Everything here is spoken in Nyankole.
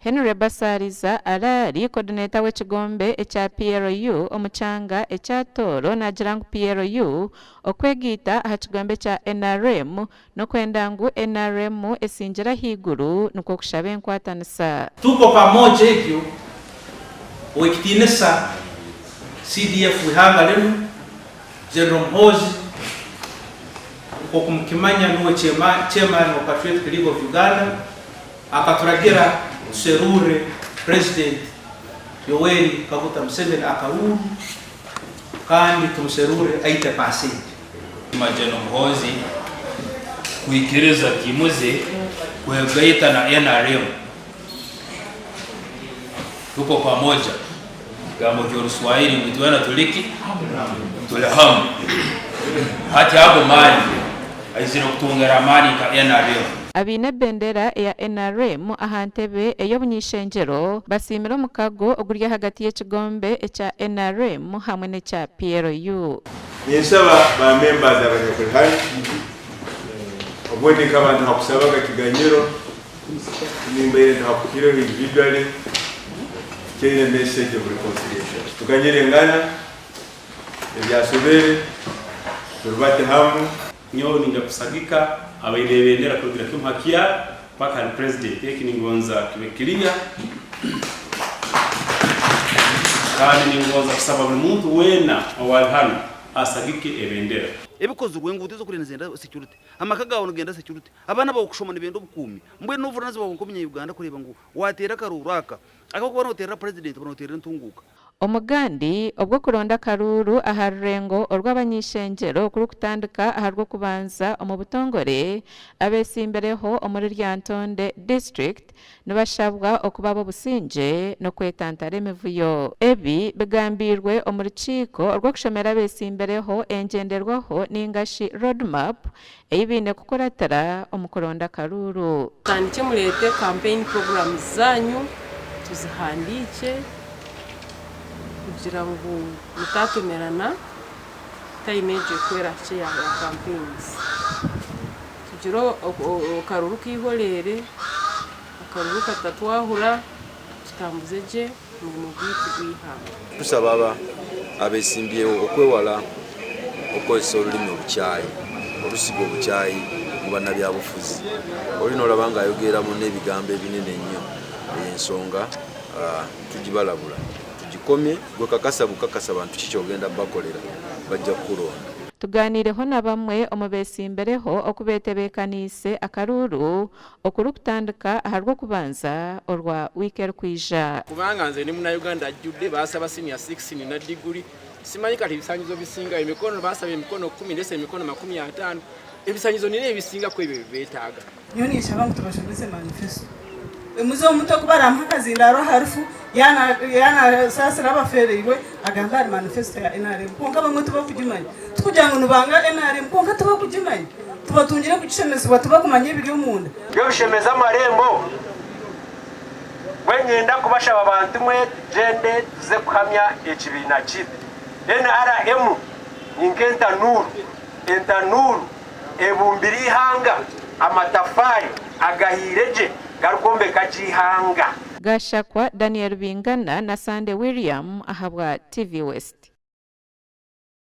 Henry Basariza Araari, Coordinator w'ekigombe ekya PLU omu kyanga ekya Tooro naagira ngu PLU okwegaita aha kigombe kya nrm n'okwenda ngu nrm esingire ahaiguru nikwo kushaba enkwatanisa. Tuko pamoja egyo Owekitiinisa CDF w'eihanga rinu General Muhoozi nk'oku mukimanya nuwe Chairman wa Patriotic League of Uganda Akaturagira tuserurre President Yoweri Kaguta Museveni akaruuru kandi tumuserurre aite paasenti. Maj Gen Muhoozi kwikiriza tiimu ze kwegaita na nrm. Tuko pamoja kigambo ky'Oruswahili ngu itwena tuli ki? Tuli hamu. Hati ago maani aizire kutwongera amaani nka nrm. Abaine ebendera eya nrm aha ntebe ey'obuny'eishengyero basiimire omukago oguri ahagati y'ekigombe ekya nrm hamwe n'ekya PLU. Ninshaba ba members abanyakuri hanu obundi nkaba ntakusabaga kiganyiro Timbaire ntakuhireho individually kyaine message of reconciliation. Tuganyire ngana ebyasobere turubate hamu. Nyowe ninja kusagika abaine ebendera kurugira kimu ha kyaro paka hali president eki ningonza kibe clear kandi ningonza kusaba buli muntu weena owali hanu asagike ebendera. Ebikozirwe enguuto ez'okurya nizenda security, amaka gaawe nigenda security, Abaana baawe kushoma nibenda obukuumi. Mbwenu n'obuvunaanizibwa bwawe nk'omunya-Uganda kureeba ngu waateera akaruuru aka ak'okuba nooteerera Purezidenti oba nooteerera entunguuka. Omugandi, obw'okuronda akaruuru aha rurengo orw'abany'eishengyero kurikutandika aha Rwokubanza omu butongore, abeetsimbireho omuri Lyantonde District Nibashabwa okuba ab'obusingye n'okwetantara emivuyo. Ebi bigambiirwe omu rukiiko rw'okushomera abeetsimbireho engyenderwaho ninga shi road map ei baine kukuratira omu kuronda akaruuru. Mutandikye mureete campaign programs zaanyu tuzihandiikye kugira ngu mutatomerana time egyo ku erahikye ya campaigns. Tugire akaruru k'eihoreere, akaruru katatwahura, tutambuze gye omurimo gwaitu gw'eihanga. Tusaba aba abesimbyeho okwewala okukozesa orurimi obukyayi, orusiga obukyayi mu banabyabufuzi. Oli nolaba nga ayogerera munne ebigambo ebinene ennyo, eyo ensonga tugibalabula tugikomye, gwe kakasa bukakasa bantu ki kyogenda bakolera bajja kukulonda. Tugaaniireho na bamwe omu beetsimbireho oku beetebeekaniise akaruuru okurikutandika aha Rwokubanza orwa wiiki erikwija. Kubanga nze ndi munauganda ajjudde baasaba senior six nina diguli simanyi kati ebisanyizo bisinga emikono baasaba emikono kumi ndese emikono 50 ebisanyizo nina ebisinga kwebyo byebetaaga. Nyowe ninshaba ngu tubashomese manifesto. Omuze omuto ku baramuha akazindaaro aha rufu, yaanasaasira abafeereirwe agambe ahari manifesto ya nrm. Kwonka abamwe tibakugimanya. Tikugira ngu nibanga nrm kwonka tibakugimanya. Tubatungire kugishomesibwa tibakumanya ebiri omunda. Byo bishemeza amarembo. Mbwenu niinyenda kubashaba bantu mwe tugyende tuze kuhamya ekibiina kitu. Nrm ni nk'entanuuru. Entanuuru ebumbire eihanga amatafaari agahiire gye garikwombeka gye eihanga. Gashakwa Daniel Bingana na Sande William ahabwa TV West.